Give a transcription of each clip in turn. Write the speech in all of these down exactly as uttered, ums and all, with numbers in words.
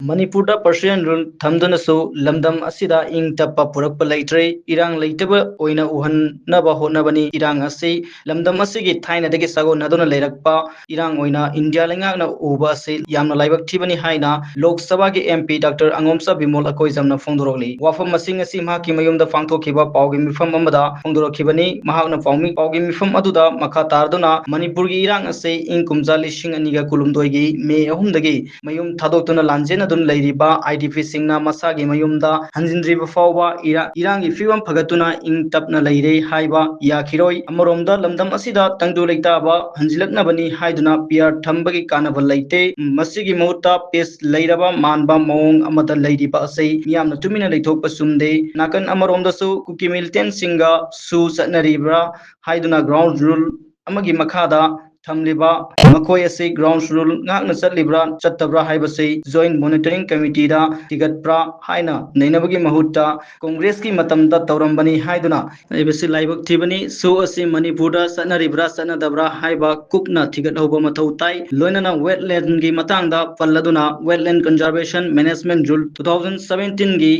ꯃꯅꯤꯄꯨꯔꯗ Persian rule ꯊꯝꯗꯨꯅꯁꯨ ꯂꯝꯗꯝ ꯑꯁꯤꯗ ꯏꯪ ꯇꯞꯄ ꯄꯨꯔꯛꯄ ꯂꯩꯇ꯭ꯔꯦ꯫ ꯏꯔꯥꯡ ꯂꯩꯇꯕ ꯑꯣꯏꯅ ꯎꯍꯟꯅꯕ ꯍꯣꯠꯅꯕꯅꯤ꯫ ꯏꯔꯥꯡ ꯑꯁꯤ ꯂꯝꯗꯝ ꯑꯁꯤꯒꯤ ꯊꯥꯏꯅꯗꯒꯤ ꯁꯥꯒꯣꯟꯅꯗꯨꯅ ꯂꯩꯔꯛꯄ ꯏꯔꯥꯡ ꯑꯣꯏꯅ ꯏꯟꯗꯤꯌꯥ ꯂꯩꯉꯥꯛꯅ ꯎꯕ ꯑꯁꯤ ꯌꯥꯝꯅ ꯂꯥꯏꯕꯛ ꯊꯤꯕꯅꯤ ꯍꯥꯏꯅ ꯂꯣꯛ ꯁꯚꯥꯒꯤ M P Doctor ꯑꯉꯣꯝꯆꯥ ꯕꯤꯃꯣꯜ ꯑꯩꯈꯣꯏ ꯖꯝꯅ ꯐꯣꯡꯗꯣꯔꯛꯂꯤ꯫ ꯋꯥꯐꯝ ꯑꯁꯤꯡ ꯑꯁꯤ ꯃꯍꯥꯛꯀꯤ ꯃꯌꯨꯝꯗ ꯄꯥꯡꯊꯣꯛꯈꯤꯕ ꯄꯥꯎꯒꯤ ꯃꯤꯐꯝ ꯑꯃꯗ ꯐꯣꯡꯗꯣꯔꯛꯈꯤꯕꯅꯤ꯫ ꯃꯍꯥꯛꯅ ꯄꯥꯎꯃꯤ-, ꯄꯥꯎꯒꯤ ꯃꯤꯐꯝ ꯑꯗꯨꯗ ꯃꯈꯥ ꯇꯥꯔꯗꯨꯅ ꯃꯅꯤꯄꯨꯔꯒꯤ ꯏꯔꯥꯡ ꯑꯁꯤ ꯏꯪ ꯀꯨꯝꯖꯥ ꯂꯤꯁꯤꯡ ꯑꯅꯤꯒ ꯀꯨꯟꯍꯨꯝꯗꯣꯏꯒꯤ ꯃꯦ ꯑꯍꯨꯝꯗꯒꯤ ꯃꯌꯨꯝ ꯊꯥꯗꯣꯛꯇꯨꯅ ꯂꯥꯟꯖꯦꯟꯅꯗꯨꯅ ꯂꯩꯔꯤꯕ I D P ꯁꯤꯡꯅ ꯃꯁꯥꯒꯤ ꯃꯌꯨꯝꯗ ꯍꯟꯖꯤꯟꯗ꯭ꯔꯤꯕ ꯐꯥꯎꯕ ꯏꯔꯥ-, ꯏꯔꯥꯡꯒꯤ ꯐꯤꯕꯝ ꯐꯒꯠꯇꯨꯅ ꯏꯪ ꯇꯞꯅ ꯂꯩꯔꯦ ꯍꯥꯏꯕ ꯌꯥꯈꯤꯔꯣꯏ꯫ ꯑꯃꯔꯣꯝꯗ ꯂꯝꯗꯝ ꯑꯁꯤꯗ ꯇꯪꯗꯨ ꯂꯩꯇꯥꯕ ꯍꯟꯖꯤꯜꯂꯛꯅꯕꯅꯤ ꯍꯥꯏꯗꯨꯅ P R ꯊꯝꯕꯒꯤ ꯀꯥꯟꯅꯕ ꯂꯩꯇꯦ꯫ ꯃꯁꯤꯒꯤ ꯃꯍꯨꯠꯇ peace ꯂꯩꯔꯕ ꯃꯥꯟꯕ ꯃꯑꯣꯡ ꯑꯃꯗ ꯂꯩꯔꯤꯕ ꯑꯁꯤ ꯃꯤꯌꯥꯝꯅ ꯇꯨꯃꯤꯟꯅ ꯂꯩꯊꯣꯛꯄ ꯆꯨꯝꯗꯦ꯫ ꯅꯥꯀꯟ ꯑꯃꯔꯣꯝꯗꯁꯨ ꯀꯨꯀꯤ militant ꯁꯤꯡꯒꯁꯨ ꯆꯠꯅꯔꯤꯕ꯭ꯔꯥ ꯍꯥꯏꯗꯨꯅ ground rule ꯑꯃꯒꯤ ꯃꯈꯥꯗ ꯊꯝꯂꯤꯕ ꯃꯈꯣꯏ ꯑꯁꯤ ground rule ꯉꯥꯛꯅ ꯆꯠꯂꯤꯕ꯭ꯔꯥ ꯆꯠꯇꯕ꯭ꯔꯥ ꯍꯥꯏꯕꯁꯤ Joint Monitoring Committee ꯗ ꯊꯤꯒꯠꯄ꯭ꯔꯥ ꯍꯥꯏꯅ ꯅꯩꯅꯕꯒꯤ ꯃꯍꯨꯠꯇ ꯀꯣꯡꯒ꯭ꯔꯦꯁꯀꯤ ꯃꯇꯝꯗ ꯇꯧꯔꯝꯕꯅꯤ ꯍꯥꯏꯗꯨꯅ ꯂꯩꯕꯁꯤ ꯂꯥꯏꯕꯛ ꯊꯤꯕꯅꯤ꯫ ꯁꯣ ꯑꯁꯤ ꯃꯅꯤꯄꯨꯔꯗ ꯆꯠꯅꯔꯤꯕ꯭ꯔꯥ ꯆꯠꯅꯗꯕ꯭ꯔꯥ ꯍꯥꯏꯕ ꯀꯨꯞꯅ ꯊꯤꯒꯠꯍꯧꯕ ꯃꯊꯧ ꯇꯥꯏ꯫ ꯂꯣꯏꯅꯅ wetland ꯒꯤ ꯃꯇꯥꯡꯗ ꯄꯜꯂꯗꯨꯅ Wetland Conservation Management Rule two thousand seventeen ꯒꯤ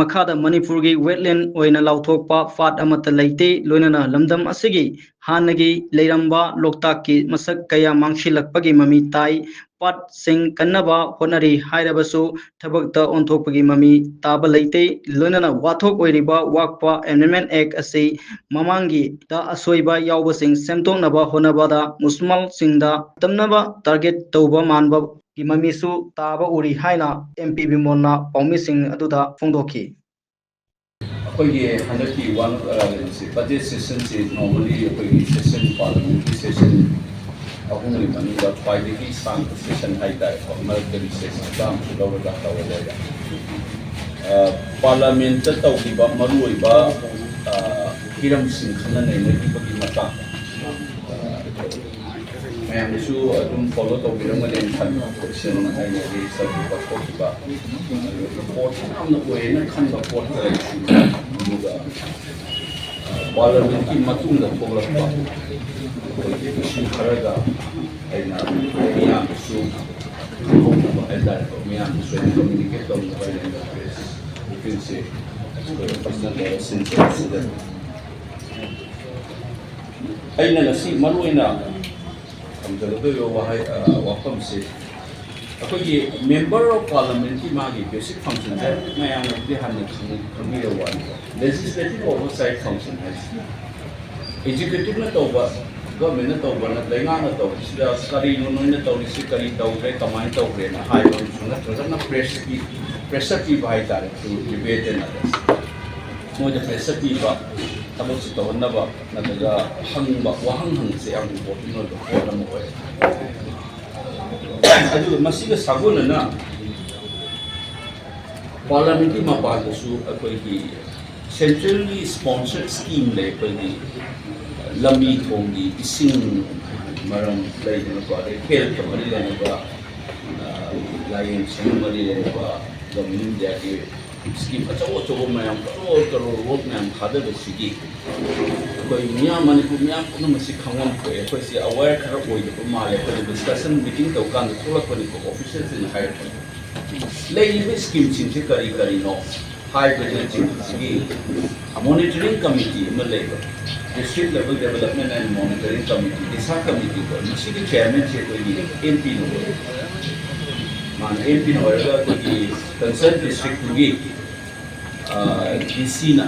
ꯃꯈꯥꯗ ꯃꯅꯤꯄꯨꯔꯒꯤ wetland ꯑꯣꯏꯅ ꯂꯥꯎꯊꯣꯛꯄ ꯄꯥꯠ ꯑꯃꯠꯇ ꯂꯩꯇꯦ꯫ ꯂꯣꯏꯅꯅ ꯂꯝꯗꯝ ꯑꯁꯤꯒꯤ ꯍꯥꯟꯅꯒꯤ ꯂꯩꯔꯝꯕ ꯂꯣꯛꯇꯥꯛꯀꯤ ꯃꯁꯛ ꯀꯌꯥ ꯃꯥꯡꯁꯤꯜꯂꯛꯄꯒꯤ ꯃꯃꯤ ꯇꯥꯏ꯫ ꯄꯥꯠꯁꯤꯡ ꯀꯟꯅꯕ ꯍꯣꯠꯅꯔꯤ ꯍꯥꯏꯔꯕꯁꯨ ꯊꯕꯛꯇ ꯑꯣꯟꯊꯣꯛꯄꯒꯤ ꯃꯃꯤ ꯇꯥꯕ ꯂꯩꯇꯦ꯫ ꯂꯣꯏꯅꯅ ꯋꯥꯊꯣꯛ ꯑꯣꯏꯔꯤꯕ ꯋꯥꯛꯄ Amendment Act ꯑꯁꯤ ꯃꯃꯥꯡꯒꯤꯗ ꯑꯁꯣꯏꯕ ꯌꯥꯎꯕꯁꯤꯡ ꯁꯦꯝꯗꯣꯛꯅꯕ ꯍꯣꯠꯅꯕꯗ ꯃꯨꯁꯃꯜꯁꯤꯡꯗ ꯇꯝꯅꯕ target ꯇꯧꯕ ꯃꯥꯟꯕꯒꯤ ꯃꯃꯤꯁꯨ ꯇꯥꯕ ꯎꯔꯤ ꯍꯥꯏꯅ M P ꯕꯤꯃꯣꯜꯅ ꯄꯥꯎꯃꯤꯁꯤꯡ ꯑꯗꯨꯗ ꯐꯣꯡꯗꯣꯛꯈꯤ꯫ ꯑꯩꯈꯣꯏꯒꯤ ꯍꯟꯗꯛꯀꯤ ꯋꯥꯟ, ꯑ, ꯀꯩꯅꯣꯁꯦ, budget session ꯁꯤ normally ꯑꯩꯈꯣꯏꯒꯤ session, parliamentary session ꯑꯍꯨꯝꯒꯤ ꯃꯅꯨꯡꯗ ꯈ꯭ꯋꯥꯏꯗꯒꯤ ꯁꯥꯡꯕ session ꯍꯥꯏꯇꯥꯔꯦꯀꯣ, ꯃꯔꯛꯇ recess ꯃꯆꯥ ꯑꯃꯁꯨ ꯂꯧꯔꯒ ꯇꯧꯔ ꯂꯩꯔꯦ꯫ ꯑ, parliament ꯇ ꯇꯧꯈꯤꯕ ꯃꯔꯨꯑꯣꯏꯕ, ꯑ, ꯍꯤꯔꯝꯁꯤꯡ ꯈꯟꯅ ꯅꯩꯅꯈꯤꯕꯒꯤ ꯃꯇꯥꯡꯗ, ꯑ, ꯃꯌꯥꯝꯅꯁꯨ ꯑꯗꯨꯝ follow ꯇꯧꯕꯤꯔꯝꯒꯅꯤ ꯈꯟꯕ, ꯀꯣꯏꯁꯟ ꯍꯥꯏꯅꯗꯤ ꯆꯠꯈꯤꯕ ꯈꯣꯠꯈꯤꯕ ꯄꯣꯠ ꯌꯥꯝꯅ ꯑꯣꯏꯌꯦꯅ ꯈꯟꯕ ꯄꯣꯠ ꯈꯔ, ꯑꯗꯨꯒ parliament ꯀꯤ ꯃꯇꯨꯡꯗ ꯊꯣꯛꯂꯛꯄ ꯑꯩꯈꯣꯏꯒꯤ issue ꯈꯔꯒ ꯑꯩꯅ ꯃꯤꯌꯥꯝꯗꯁꯨ ꯈꯪꯍꯧꯅꯕ ꯍꯥꯏꯇꯥꯔꯦꯀꯣ, ꯃꯤꯌꯥꯝꯗꯁꯨ ꯑꯩꯅ ꯀꯝꯃ꯭ꯌꯨꯅꯤꯀꯦꯠ ꯇꯧꯅꯕ ꯑꯩꯅ ꯄ꯭ꯔꯦꯁ ꯕ꯭ꯔꯤꯐꯤꯡꯁꯦ ꯑꯩꯈꯣꯏ ꯑꯣꯐꯤꯁꯅ ꯇꯧꯔ ꯁꯤꯟꯖꯔꯤꯁꯤꯗ꯫ ꯑꯩꯅ ꯉꯁꯤ ꯃꯔꯨ ꯑꯣꯏꯅ ꯊꯝꯖꯒꯗꯧꯔꯤꯕ ꯋꯥꯍꯩ, ꯑ, ꯋꯥꯐꯝꯁꯤ ꯑꯩꯈꯣꯏꯒꯤ ꯃꯦꯝꯕꯔ ꯑꯣꯐ ꯄꯥꯔꯂꯥꯃꯦꯟꯀꯤ ꯃꯥꯒꯤ ꯕꯦꯁꯤꯛ ꯐꯪꯁꯟꯁꯦ ꯃꯌꯥꯝꯅꯕꯨꯗꯤ ꯍꯥꯟꯅ ꯈꯪ-, ꯈꯪꯕꯤꯔꯕ ꯋꯥꯅꯤꯀꯣ꯫ ꯂꯦꯖꯤꯁꯂꯦꯇꯤꯚ ꯑꯣꯚꯔꯁꯥꯏꯠ ꯐꯪꯁꯟ ꯍꯥꯏꯁꯦ ꯑꯦꯛꯖꯤꯀ꯭ꯌꯨꯇꯤꯚꯅ ꯇꯧꯕ, ꯒꯚꯔꯟꯃꯦꯟꯠꯅ ꯇꯧꯕ, ꯂꯩꯉꯥꯛꯅ ꯇꯧꯕꯁꯤꯗ ꯀꯔꯤꯅꯣ ꯅꯣꯏꯅ ꯇꯧꯔꯤꯁꯤ, ꯀꯔꯤ ꯇꯧꯈ꯭ꯔꯦ, ꯀꯃꯥꯏꯅ ꯇꯧꯈ꯭ꯔꯦꯅ ꯍꯥꯏꯕ ꯑꯃꯁꯨ, ꯅꯠꯇ꯭ꯔꯒꯅ ꯄ꯭ꯔꯦꯁꯀꯤ, ꯄ꯭ꯔꯦꯁꯔ ꯄꯤꯕ ꯍꯥꯏꯇꯥꯔꯦ, through debate and others꯫ ꯃꯣꯏꯗ ꯄ꯭ꯔꯦꯁꯔ ꯄꯤꯕ, ꯊꯕꯛꯁꯤ ꯇꯧꯍꯟꯅꯕ ꯅꯠꯇ꯭ꯔꯒ ꯍꯪꯕ, ꯋꯥꯍꯪ ꯍꯪꯕꯁꯦ ꯌꯥꯝ ꯏꯝꯄꯣꯔꯇꯦꯟ ꯑꯣꯏꯕ ꯄꯣꯠ ꯑꯃ ꯑꯣꯏ꯫ ꯑꯗꯨꯒ ꯃꯁꯤꯒ ꯁꯥꯒꯣꯟꯅꯅ ꯄꯥꯔꯂꯥꯃꯦꯟꯠꯀꯤ ꯃꯄꯥꯟꯗꯁꯨ ꯑꯩꯈꯣꯏꯒꯤ ꯁꯦꯟꯇ꯭ꯔꯦꯜꯒꯤ ꯁ꯭ꯄꯣꯟꯁꯔ ꯁ꯭ꯀꯤꯝ ꯂꯩ꯫ ꯑꯩꯈꯣꯏꯒꯤ ꯂꯝꯕꯤ ꯊꯣꯡꯒꯤ, ꯏꯁꯤꯡ ꯃꯔꯝ ꯂꯩꯗꯅꯀꯣ, ꯑꯗꯩ ꯍꯦꯜꯠꯀ ꯃꯔꯤ ꯂꯩꯅꯕ, ꯑ, ꯂꯥꯏꯌꯦꯡ ꯁꯪꯒ ꯃꯔꯤ ꯂꯩꯅꯕ, ꯒꯚꯔꯟꯃꯦꯟꯠ ꯑꯣꯐ ꯏꯟꯗꯤꯌꯥꯒꯤ ꯁ꯭ꯀꯤꯝ ꯑꯆꯧ ꯑꯆꯧꯕ ꯃꯌꯥꯝ, ꯀꯔꯣꯔ ꯀꯔꯣꯔ ꯋꯥꯔꯛ ꯃꯌꯥꯝ ꯊꯥꯗꯕꯁꯤꯒꯤ ꯑꯩꯈꯣꯏ ꯃꯤꯌꯥꯝ, ꯃꯅꯤꯄꯨꯔ ꯃꯤꯌꯥꯝ ꯄꯨꯝꯅꯃꯛꯁꯤ ꯈꯪꯐꯝ ꯊꯣꯛꯑꯦ꯫ ꯑꯩꯈꯣꯏꯁꯦ ꯑꯋꯦꯌꯔ ꯈꯔ ꯑꯣꯏꯗꯕ ꯃꯥꯜꯂꯦ꯫ ꯑꯩꯈꯣꯏꯅ ꯗꯤꯁꯀꯁꯟ ꯃꯤꯇꯤꯡ ꯇꯧꯀꯥꯟꯗ ꯊꯣꯛꯂꯛꯄꯅꯤꯀꯣ, ꯑꯣꯐꯤꯁꯤꯌꯦꯜꯁꯤꯡꯅ ꯍꯥꯏꯔꯛꯄꯅꯤ꯫ ꯂꯩꯔꯤꯕ ꯁ꯭ꯀꯤꯝꯁꯤꯡꯁꯦ ꯀꯔꯤ ꯀꯔꯤꯅꯣ ꯍꯥꯏꯕꯅꯆꯤꯡꯕꯁꯤꯒꯤ ꯃꯣꯅꯤꯇꯔꯤꯡ ꯀꯃꯤꯇꯤ ꯑꯃ ꯂꯩꯕ, District Level Development and Monitoring Committee, Disha committee ꯀꯣ, ꯃꯁꯤꯒꯤ ꯆꯦꯌꯔꯃꯦꯟꯁꯦ ꯑꯩꯈꯣꯏꯒꯤ ꯑꯦꯝ ꯄꯤꯅ ꯑꯣꯏ꯫ ꯃꯥꯅ ꯑꯦꯝ ꯄꯤꯅ ꯑꯣꯏꯔꯒ ꯑꯩꯈꯣꯏꯒꯤ ꯀꯟꯁꯔꯟ ꯗꯤꯁꯇ꯭ꯔꯤꯛꯇꯨꯒꯤ ꯗꯤ ꯁꯤꯅ,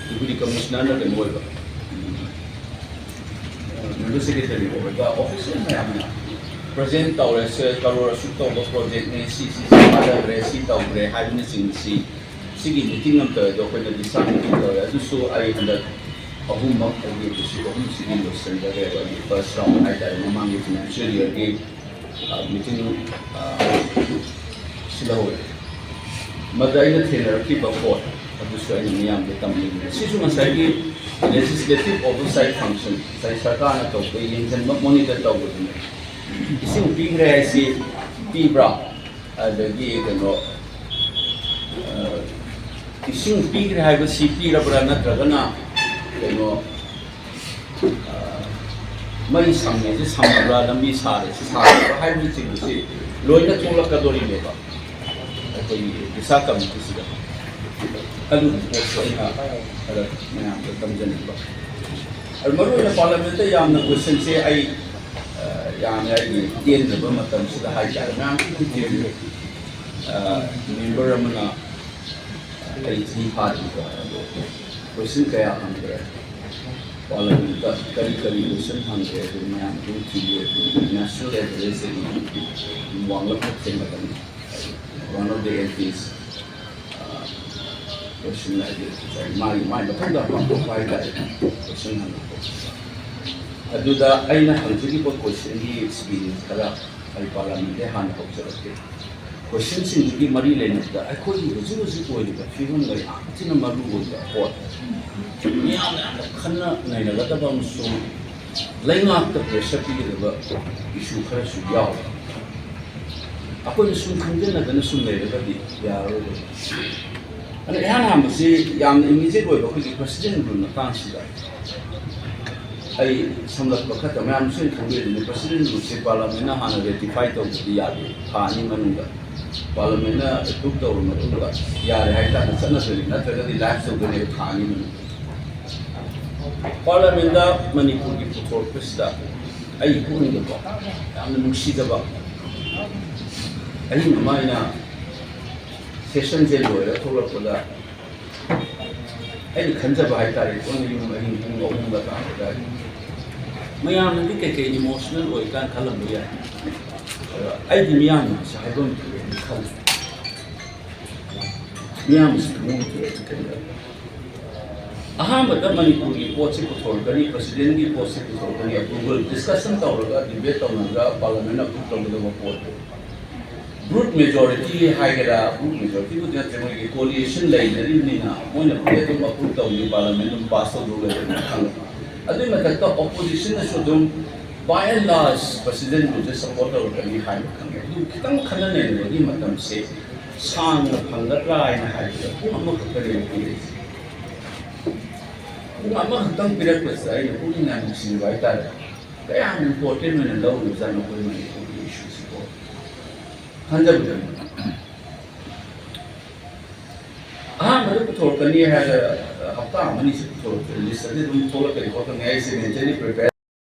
ꯗꯤꯄ꯭ꯌꯨꯇꯤ ꯀꯃꯤꯁꯅꯔꯅ ꯀꯩꯅꯣ ꯑꯣꯏꯕ, ꯖꯦꯅꯔꯦꯜ ꯁꯦꯀ꯭ꯔꯦꯇꯔꯤ ꯑꯣꯏꯔꯒ ꯑꯣꯐꯤꯁꯤꯌꯦꯜ ꯃꯌꯥꯝꯅ ꯄ꯭ꯔꯖꯦꯟ ꯇꯧꯔꯦ, ꯁꯦ ꯀꯔꯣꯔ ꯑꯁꯨꯛ ꯇꯧꯕ ꯄ꯭ꯔꯣꯖꯦꯛꯅꯦ, ꯁꯤ ꯁꯤ ꯁꯤ ꯊꯥꯗꯈ꯭ꯔꯦ, ꯁꯤ ꯇꯧꯈ꯭ꯔꯦ ꯍꯥꯏꯕꯅꯆꯤꯡꯕꯁꯤ, ꯁꯤꯒꯤ ꯃꯤꯇꯤꯡ ꯑꯃ ꯇꯧꯋꯦ꯫ ꯑꯗꯣ ꯑꯩꯈꯣꯏꯅ ꯗꯤꯁꯥ ꯃꯤꯇꯤꯡ ꯇꯧꯋꯦ꯫ ꯑꯗꯨꯁꯨ ꯑꯩ ꯍꯟꯗꯛ ꯑꯍꯨꯝꯃꯛ ꯑꯩꯒꯤ ꯗꯤꯁꯇ꯭ꯔꯤꯛ ꯑꯍꯨꯝꯁꯤꯒꯤ ꯂꯣꯏꯁꯤꯟꯖꯈ꯭ꯔꯦꯕ꯫ ꯑꯩꯒꯤ ꯐꯥꯔꯁ ꯔꯥꯎꯟ ꯍꯥꯏꯇꯥꯔꯦ, ꯃꯃꯥꯡꯒꯤ ꯐꯥꯏꯅꯥꯟꯁꯤꯌꯦꯜ ꯏꯌꯔꯒꯤ ꯃꯤꯇꯤꯡ ꯁꯤꯜꯍꯧꯋꯦ꯫ ꯃꯗ ꯑꯩꯅ ꯊꯦꯡꯅꯔꯛꯈꯤꯕ ꯄꯣꯠ ꯑꯗꯨꯁꯨ ꯑꯩꯅ ꯃꯤꯌꯥꯝꯗ ꯇꯝꯅꯤꯡꯉꯦ꯫ ꯁꯤꯁꯨ ꯉꯁꯥꯏꯒꯤ ꯂꯦꯖꯤꯁꯂꯦꯇꯤꯚ ꯑꯣꯚꯔꯁꯥꯏꯠ ꯐꯪꯁꯟ, ꯉꯁꯥꯏ ꯁꯔꯀꯥꯔꯅ ꯇꯧꯕ, ꯌꯦꯡꯁꯤꯟꯕ, ꯃꯣꯅꯤꯇꯔ ꯇꯧꯕꯗꯨꯅꯦ꯫ ꯏꯁꯤꯡ ꯄꯤꯈ꯭ꯔꯦ ꯍꯥꯏꯁꯤ ꯄꯤꯕ꯭ꯔꯥ? ꯑꯗꯒꯤ ꯀꯩꯅꯣ, ꯑ, ꯏꯁꯤꯡ ꯄꯤꯈ꯭ꯔꯦ ꯍꯥꯏꯕꯁꯤ ꯄꯤꯔꯕ꯭ꯔꯥ, ꯅꯠꯇ꯭ꯔꯒꯅ ꯀꯩꯅꯣ, ꯑ, ꯃꯩ ꯁꯝꯃꯦꯁꯦ ꯁꯝꯃꯕ꯭ꯔꯥ, ꯂꯝꯕꯤ ꯁꯥꯔꯦꯁꯦ ꯁꯥꯔꯕ꯭ꯔꯥ ꯍꯥꯏꯕꯅꯆꯤꯡꯕꯁꯤ ꯂꯣꯏꯅ ꯊꯣꯛꯂꯛꯀꯗꯣꯔꯤꯅꯦꯕ ꯑꯩꯈꯣꯏꯒꯤ ꯔꯤꯁꯥ ꯀꯃꯤꯇꯤꯁꯤꯗ꯫ ꯑꯗꯨꯒꯤ ꯄꯣꯠꯁꯨ ꯑꯩꯅ ꯈꯔ ꯃꯌꯥꯝꯗ ꯇꯝꯖꯅꯤꯡꯕ꯫ ꯑꯗꯨ ꯃꯔꯨꯑꯣꯏꯅ ꯄꯥꯔꯂꯥꯃꯦꯟꯇ ꯌꯥꯝꯅ ꯀꯣꯏꯁꯟꯁꯦ ꯑꯩ, ꯑ, ꯌꯥꯝꯅ ꯑꯩꯒꯤ ꯇꯦꯟꯖꯕ ꯃꯇꯝꯁꯤꯗ ꯍꯥꯏꯇꯥꯔꯦ, ꯃꯌꯥꯝ ꯇꯦꯟꯖꯩ꯫ ꯑ, ꯃꯦꯝꯕꯔ ꯑꯃꯅ ꯑꯩ ꯆꯍꯤ ꯐꯥꯗ꯭ꯔꯤꯕ ꯑꯗꯣ ꯀꯣꯏꯁꯟ ꯀꯌꯥ ꯍꯪꯈ꯭ꯔꯦ꯫ ꯄꯥꯔꯂꯥꯃꯦꯟꯇ ꯀꯔꯤ ꯀꯔꯤ ꯀꯣꯏꯁꯟ ꯍꯪꯈ꯭ꯔꯦ ꯑꯗꯨ ꯃꯌꯥꯝ ꯑꯗꯨꯝ ꯊꯤꯌꯦ꯫ ꯑꯗꯨ ꯅꯦꯁꯅꯦꯜ ꯑꯦꯗ꯭ꯔꯦꯁꯇꯒꯤ ꯑꯗꯨꯝ ꯋꯥꯡꯂꯞꯅ ꯊꯦꯡꯅꯒꯅꯤ꯫ One of the M Ps, ꯑ, ꯀꯣꯏꯁꯟ ꯍꯥꯏꯗꯤ ꯉꯁꯥꯏ ꯃꯥꯒꯤ, ꯃꯥꯒꯤ ꯃꯊꯪꯗ ꯄꯥꯡꯊꯣꯛꯄ ꯍꯥꯏꯇꯥꯔꯦ, ꯀꯣꯏꯁꯟ ꯍꯪꯉꯛꯄ꯫ ꯑꯗꯨꯗ ꯑꯩꯅ ꯍꯪꯖꯈꯤꯕ ꯀꯣꯏꯁꯟꯒꯤ ꯁꯤꯒꯤ ꯈꯔ ꯑꯩ ꯄꯥꯔꯂꯥꯃꯦꯟꯗꯩ ꯍꯥꯟꯅ ꯍꯧꯖꯔꯛꯀꯦ꯫ ꯀꯣꯏꯁꯟꯁꯤꯡꯗꯨꯒꯤ ꯃꯔꯤ ꯂꯩꯅꯕꯗ ꯑꯩꯈꯣꯏꯒꯤ ꯍꯧꯖꯤꯛ ꯍꯧꯖꯤꯛ ꯑꯣꯏꯔꯤꯕ ꯐꯤꯕꯝꯒ ꯌꯥꯝ ꯊꯤꯅ ꯃꯔꯨ ꯑꯣꯏꯕ ꯄꯣꯠ, ꯃꯤꯌꯥꯝꯅ ꯌꯥꯝꯅ ꯈꯟꯅ ꯅꯩꯅꯒꯗꯕ ꯑꯃꯁꯨꯡ ꯂꯩꯉꯥꯛꯇ ꯄ꯭ꯔꯦꯁꯔ ꯄꯤꯒꯗꯕ ꯏꯁꯨ ꯈꯔꯁꯨ ꯌꯥꯎꯔꯤ꯫ ꯑꯩꯈꯣꯏꯅ ꯁꯨꯝ ꯈꯪꯖꯤꯟꯅꯗꯅ ꯁꯨꯝ ꯂꯩꯔꯒꯗꯤ ꯌꯥꯔꯔꯣꯏꯗꯕ꯫ ꯑꯗꯣ ꯏꯍꯥꯟ ꯍꯥꯟꯕꯁꯤ ꯌꯥꯝꯅ ꯏꯃꯤꯗꯤꯌꯦꯠ ꯑꯣꯏꯕ ꯑꯩꯈꯣꯏꯒꯤ ꯄ꯭ꯔꯁꯤꯗꯦꯟ ꯔꯨꯜ ꯃꯇꯥꯡꯁꯤꯗ ꯑꯩ ꯁꯝꯂꯞꯄ ꯈꯛꯇ ꯃꯌꯥꯝꯁꯨ ꯑꯩꯅ ꯈꯪꯕꯤꯔꯤꯗꯨꯅꯤ꯫ ꯄ꯭ꯔꯁꯤꯗꯦꯟ ꯔꯨꯜꯁꯤ ꯄꯥꯔꯂꯥꯃꯦꯟꯅ ꯍꯥꯟꯅ ꯔꯦꯇꯤꯐꯥꯏ ꯇꯧꯕꯗꯤ ꯌꯥꯗꯦ꯫ ꯊꯥ ꯑꯅꯤ ꯃꯅꯨꯡꯗ ꯄꯥꯔꯂꯥꯃꯦꯟꯅ ꯑꯦꯄ꯭ꯔꯨꯞ ꯇꯧꯔꯕ ꯃꯇꯨꯡꯗ ꯌꯥꯔꯦ ꯍꯥꯏ ꯀꯥꯟꯗ ꯆꯠꯅꯗꯣꯏꯅꯤ, ꯅꯠꯇ꯭ꯔꯒꯗꯤ ꯂꯥꯏꯐ ꯇꯧꯗꯣꯏꯅꯦꯕ ꯊꯥ ꯑꯅꯤ ꯃꯅꯨꯡꯗ꯫ ꯄꯥꯔꯂꯥꯃꯦꯟꯗ ꯃꯅꯤꯄꯨꯔꯒꯤ ꯄꯨꯊꯣꯔꯛꯄꯁꯤꯗ ꯑꯩꯒꯤ ꯄꯨꯛꯅꯤꯡꯗꯀꯣ ꯌꯥꯝꯅ ꯅꯨꯡꯁꯤꯖꯕ, ꯑꯍꯤꯡ ꯑꯃ ꯑꯩꯅ ꯁꯦꯁꯟꯁꯦ ꯂꯣꯏꯔ ꯊꯣꯛꯂꯛꯄꯗ ꯑꯩꯅ ꯈꯟꯖꯕ ꯍꯥꯏꯇꯥꯔꯦ, ꯄꯨꯡ ꯌꯨꯝ ꯑꯍꯤꯡ ꯄꯨꯡ ꯑꯍꯨꯝꯒ ꯇꯥꯕꯗ ꯃꯌꯥꯝꯅꯗꯤ ꯀꯩꯀꯩ ꯏꯃꯣꯁꯅꯦꯜ ꯑꯣꯏ ꯀꯥꯏꯅ ꯈꯜꯂꯝꯕ ꯌꯥꯏ꯫ ꯑꯗꯣ ꯑꯩꯗꯤ ꯃꯤꯌꯥꯝꯅꯁꯨ ꯍꯥꯏꯐꯝ ꯊꯣꯛꯑꯦꯅ ꯈꯜꯂꯤ꯫ ꯃꯤꯌꯥꯝꯅꯁꯨ ꯈꯪꯐꯝ ꯊꯣꯛꯑꯦꯅ ꯈꯜꯂꯤ꯫ ꯑꯍꯥꯟꯕꯗ ꯃꯅꯤꯄꯨꯔꯒꯤ ꯄꯣꯠꯁꯤ ꯄꯨꯊꯣꯔꯛꯀꯅꯤ, ꯄ꯭ꯔꯁꯤꯗꯦꯟꯒꯤ ꯄꯣꯠꯁꯤ ꯄꯨꯊꯣꯔꯛꯀꯅꯤ, ꯑꯦꯄ꯭ꯔꯨꯚꯦꯜ ꯗꯤꯁꯀꯁꯟ ꯇꯧꯔꯒ, ꯗꯤꯕꯦꯠ ꯇꯧꯅꯔꯒ ꯄꯥꯔꯂꯥꯃꯦꯟꯅ ꯑꯦꯄ꯭ꯔꯨꯚ ꯇꯧꯒꯗꯕ ꯄꯣꯠꯇꯨ꯫ ꯕ꯭ꯔꯨꯠ ꯃꯦꯖꯣꯔꯤꯇꯤ ꯍꯥꯏꯒꯦꯔꯥ, ꯕ꯭ꯔꯨꯠ ꯃꯦꯖꯣꯔꯤꯇꯤꯕꯨꯗꯤ ꯅꯠꯇ꯭ꯔꯦ, ꯃꯣꯏꯒꯤ ꯀꯣꯂꯤꯁꯟ ꯂꯩꯅꯔꯤꯕꯅꯤꯅ ꯃꯣꯏꯅ ꯄꯨꯂꯞ ꯑꯗꯨꯝ ꯑꯦꯄ꯭ꯔꯨꯚ ꯇꯧꯅꯤ, ꯄꯥꯔꯂꯥꯃꯦꯟ ꯑꯗꯨꯝ ꯄꯥꯁ ꯇꯧꯗꯧ ꯂꯩꯔꯦꯅ ꯈꯪꯉꯦ꯫ ꯑꯗꯨꯒꯤ ꯃꯊꯛꯇ ꯑꯣꯄꯣꯖꯤꯁꯟꯅꯁꯨ ꯑꯗꯨꯝ by and large ꯄ꯭ꯔꯁꯤꯗꯦꯟꯕꯨꯁꯦ ꯁꯞꯄꯣꯔꯠ ꯇꯧꯔꯛꯀꯅꯤ ꯍꯥꯏꯕ ꯈꯪꯉꯦ꯫ ꯑꯗꯨ ꯈꯤꯇꯪ ꯈꯟꯅ ꯅꯩꯅꯕꯒꯤ ꯃꯇꯝꯁꯦ ꯁꯥꯡꯅ ꯐꯪꯒꯗ꯭ꯔꯥ ꯍꯥꯏꯅ ꯍꯥꯏꯕꯗ ꯄꯨꯡ ꯑꯃꯈꯛꯇꯅꯦꯕ ꯄꯤꯔꯛꯏꯁꯦ꯫ ꯄꯨꯡ ꯑꯃꯈꯛꯇꯪ ꯄꯤꯔꯛꯄꯁꯤꯗ ꯑꯩꯅ ꯄꯨꯛꯅꯤꯡ ꯌꯥꯝ ꯅꯨꯡꯁꯤꯕ ꯍꯥꯏꯇꯥꯔꯦ꯫ ꯀꯌꯥꯝ ꯏꯝꯄꯣꯔꯇꯦꯟ ꯑꯣꯏꯅ ꯂꯧꯔꯤꯕꯖꯥꯠꯅꯣ ꯑꯩꯈꯣꯏ ꯃꯅꯤꯄꯨꯔꯒꯤ ꯏꯁꯨꯁꯤꯀꯣ꯫ ꯍꯟꯖꯕꯗꯅꯤ꯫ ꯑꯍꯥꯟꯕꯗ ꯄꯨꯊꯣꯔꯛꯀꯅꯤ ꯍꯥꯏꯔꯒ ꯍꯞꯇꯥ ꯑꯃ ꯑꯅꯤꯁꯤ ꯄꯨꯊꯣꯔꯛꯇ꯭ꯔꯦ꯫ ꯂꯤꯁꯇꯗꯤ ꯑꯗꯨꯝ ꯊꯣꯛꯂꯛꯀꯅꯤ ꯈꯣꯠꯀꯅꯤ, ꯑꯩꯁꯦ ꯃꯦꯟꯇꯦꯜꯂꯤ ꯄ꯭ꯔꯤꯄꯦꯌꯔ